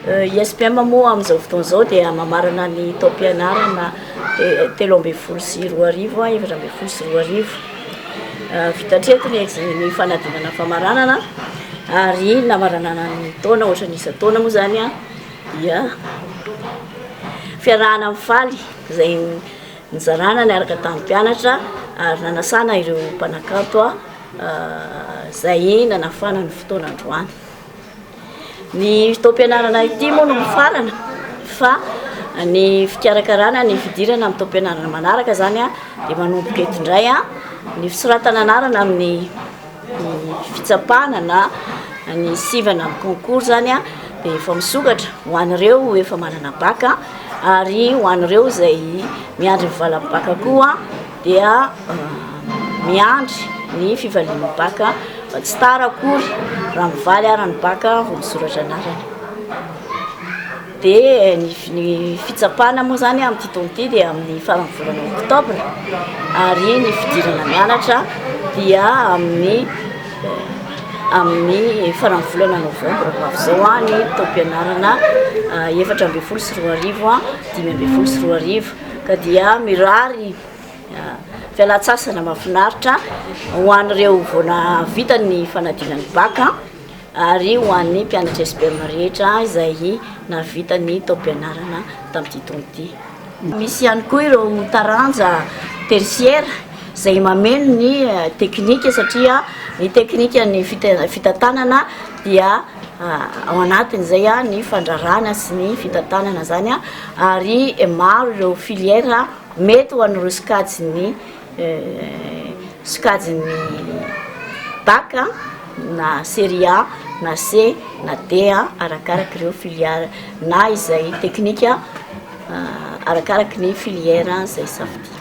ISPM moa amin'izao fotoana izao dia mamarana ny taom-pianarana 2013, 2014. Vita hatreto ny ex- ny fanadinana famaranana ary namaranana ny taona ohatran'ny isan-taona moa izany dia fiarahana mifaly izay nizarana niaraka tamin'ny mpianatra ary nanasana ireo mpanakanto izay nanafana ny fotoana androany. Ny taom-pianarana ity moa no mifarana fa ny fikarakarana ny fidirana amin'ny taom-pianarana manaraka izany dia manomboka eto indray ny fisoratana anarana amin'ny fitsapana na ny sivana amin'ny concours izany dia efa misokatra ho an'ireo efa manana bac ary ho an'ireo izay miandry ny valan'ny bac koa dia miandry ny fivalian'ny bac fa tsy tara akory raha mivaly ara ny bac vao misoratra anarana. Dia ny ny fitsapana moa zany amin'ity taona ity dia amin'ny faran'ny volana oktobra ary ny fidirana mianatra dia amin'ny amin'ny faran'ny volana novambra ho avy izao ny taom-pianarana 2014, 2015 ka dia mirary fialantsasana mahafinaritra ho an'ireo vao nahavita ny fanadinan'ny bac ary ho an'ny mpianatra SPM rehetra izay nahavita ny taom-pianarana tamin'ity taona ity. Misy ihany koa ireo taranja tertiaire izay mameno ny teknika satria ny teknikan'ny fitantanana dia ao anatin'izay ny fandrarana sy ny fitantanana izany ary maro ireo filière mety ho an'ireo sokajin'ny sokajin'ny bac na série A na C na D arakaraka ireo filière na izay teknika arakaraky ny filière izay safidiana.